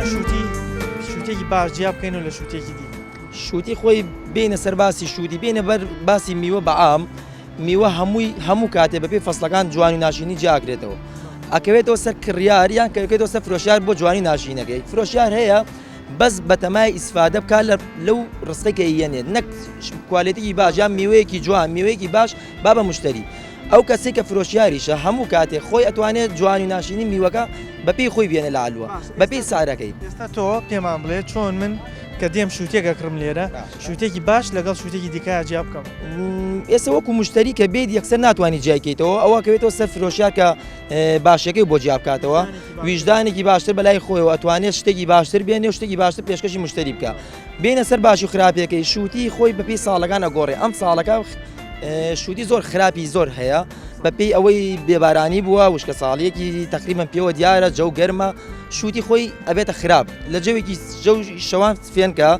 چۆن شووتی شووتێکی باش جیا بکەینەوە لە شووتێکی دی؟ شووتی خۆی بێینە سەر باسی شووتی بێینە بەر باسی میوە بە عام میوە هەمووی هەموو کاتێ بەپێی فەسڵەکان جوانی و ناشینی جیاکرێتەوە ئەکەوێتەوە سەر کڕیار یان کەوێتەوە سەر فرۆشیار بۆ جوانی ناشینەکەی فرۆشیار هەیە بەس بەتەمای ئیسفادە بکات لە لەو ڕستەی کە یەنێت نەک کوالێتیی باش یان میوەیەکی جوان میوەیەکی باش با بە مشتری ئەو کەسەی کە فرۆشیاریشە هەموو کاتێ خۆی ئەتوانێت جوانی و ناشینی میوەکە بەپێی خۆی بێنێ لە عەلوە بەپێی سعرەکەی. ئێستا تۆ پێمان بڵێ چۆن من کە دێم شوتێک ئەکڕم لێرە شوتێکی باش لەگەڵ شوتێکی دیکە جیا بکەم؟ ئێستا وەکو مشتری کە بێت یەکسەر ناتوانانی جیای کەیتەوە ئەوە کەوێتەوە سەر فرۆشیار کە باشەکەی بۆ جیا بکاتەوە ویژدانێکی باشتر بەلای خۆیەوە ئەتوانێت شتێکی باشتر بێنێ و شتێکی باشتر پێشکەشی مشتری بکە بێنە سەر باشی و خراپیەکەی شووتی خۆی بەپێی ساڵەکان ئەگۆڕێ ئەم ساڵەکە شووتی زۆر خراپی زۆر هەیە بەپێی ئەوەی بێبارانی بووە وشکە ساڵیەکی تقریبان پێوە دیارە جەو گەرمە شووتی خۆی ئەبێتە خراپ لە جەوێکی جەو شەوان فێنکە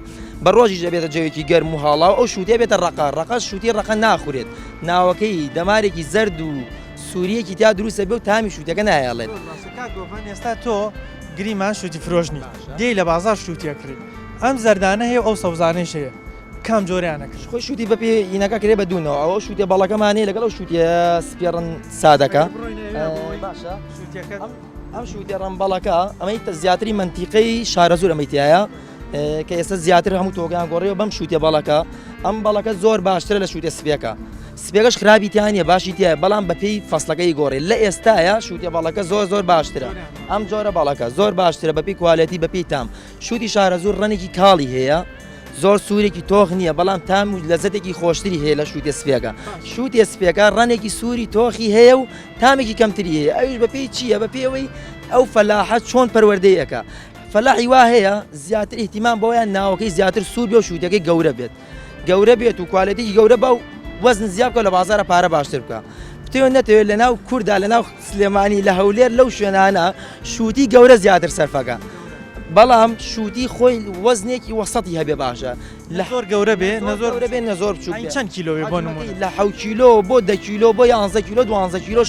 بە ڕۆژیش ئەبێتە جەوێکی گەرم و هاڵاو ئەو شووتێ بێتە ڕەقە ڕەقە شووتی ڕەقە ناخورێت ناوەکەی دەمارێکی زەرد و سووریەکی تیا دروستە بێ و تامی شووتەکە نایەڵێت. ئێستا تۆ گریمان شووتی فرۆش نیت دێی لە بازاڕ شووتی ئەکڕی ئەم زەردانە هەیە و ئەو سەوزانەیش هەیە کام جۆریان ئەکڕی؟ خۆی شووتی بەپێ ئینەکە کرێ بە دوو نەوە ئەو شووتیە بەڵەکەمان هەیە لەگەڵ ئەو شووتیە سپیە ڕەنگ سادەکە باشە شووتیەکە ئەم شووتیە ڕەنگ بەڵەکە ئەمەی زیاتری مەنتیقەی شارەزوور ئەمەی تایە کە ئێستا زیاتر هەموو تۆگان گۆڕیەوە بەم شووتە بەڵەکە ئەم بەڵەکە زۆر باشترە لە شووتە سپیەکە سپیەکەش خراپی تیا نیە باشی تایە بەڵام بەپێی فەسڵەکەی گۆڕێ لە ئێستایا شووتە بەڵەکە زۆر زۆر باشترە ئەم جۆرە بەڵەکە زۆر باشترە بەپێی کوالێتی بەپێی تام شووتی شارەزوور ڕەنێکی کاڵی هەیە زۆر سوورێکی تۆخ نییە بەڵام تام و لەزەتێکی خۆشتری هەیە لە شووتە سپیەکە شووتە سپیەکە ڕەنێکی سووری تۆخی هەیە و تامێکی کەمتری هەیە ئەویش بەپێی چییە بەپێی ئەوەی ئەو فەلاحە چۆن پەروەردەی ئەکا فەلاحی وا هەیە زیاتر ئیهتیمام بەوەیان ناوەکەی زیاتر سوور بێ و شووتەکەی گەورە بێت گەورە بێت و کوالێتیی گەورە بە و وەزن زیاد بکە لە بازارە پارە باشتر بکە بتەوێت نەتەوێت لە ناو کووردا لە ناو سلێمانی لە هەولێر لەو شوێنانە شووتی گەورە زیاتر سەرفەکە بەڵام شووتی خۆی وەزنێکی وەسەتی هەبێ باشە لە زۆر گەورە بێ نە زۆر گەورە بێ نە زۆر بچووک بێ چەند کیلۆ بێ بۆ نموونە لە حەو کیلۆ بۆ دە کیلۆ بۆ یانزە کیلۆ دوانزە کیلۆ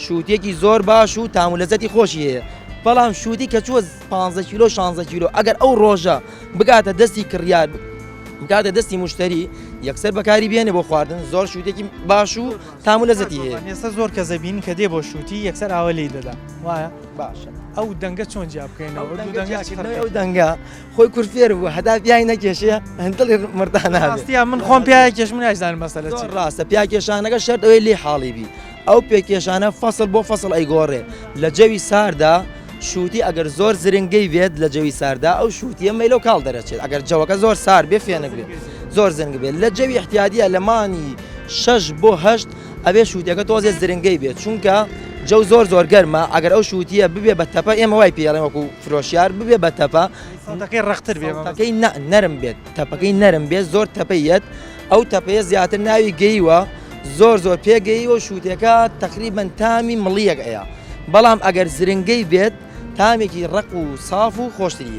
شووتێکی زۆر باش و تام و لەزەتی خۆشی هەیە بەڵام شووتی کە چووە پانزە کیلۆ شانزە کیلۆ ئەگەر ئەو ڕۆژە بگاتە دەستی کڕیار بگاتە دەستی مشتری یەکسەر بەکاری بێنێ بۆ خواردن زۆر شووتێکی باش و تام و لەزەتی هەیە. ئێستا زۆر کەس دەبینین کە دێ بۆ شووتی یەکسەر ئاوە لێی دەدا وایە؟ باشە. ئەو دەنگە چۆن جیا بکەینەوە؟ ئەو دەنگە جیاکردنەوەی ئەو دەنگە خۆی کورد فێر بوو هەتا پیای نەکێشێ دڵی مردان نابێ. ڕاستیە من خۆم پیای کێشم نایزانم مەسەلە چیە. ڕاستە پیاکێشانەکە شەرت ئەوەی لێی حاڵی بی ئەو پێکێشانە فەسڵ بۆ فەسڵ ئەیگۆڕێ لە جەوی ساردا شووتی ئەگەر زۆر زرنگەی بێت لە جەوی ساردا ئەو شووتیە مەیلەو کاڵ دەرەچێت ئەگەر جەوەکە زۆر سار بێ فێنک بێت زۆر زرنگ بێت لە جەوی احتیادیە لە مانگی شەش بۆ هەشت ئەبێ شووتیەکە تۆزێ زرنگەی بێت چونکە جەو زۆر زۆر گەرمە ئەگەر ئەو شووتیە ببێ بە تەپە ئێمە وای پێڵێن وەکو فرۆشیار ببێ بە تەپە سەوتەکەی ڕەقتر بێ سەوتەکەی نەرم بێت تەپەکەی نەرم بێت زۆر تەپەیەت ئەو تەپەیە زیاتر ناوی گەیوە زۆر زۆر پێگەیوە شووتەکە تقریبا تامی مڵیەک ئەیە بەڵام ئەگەر زرنگەی بێت تامێکی ڕق و ساف و خۆشتری.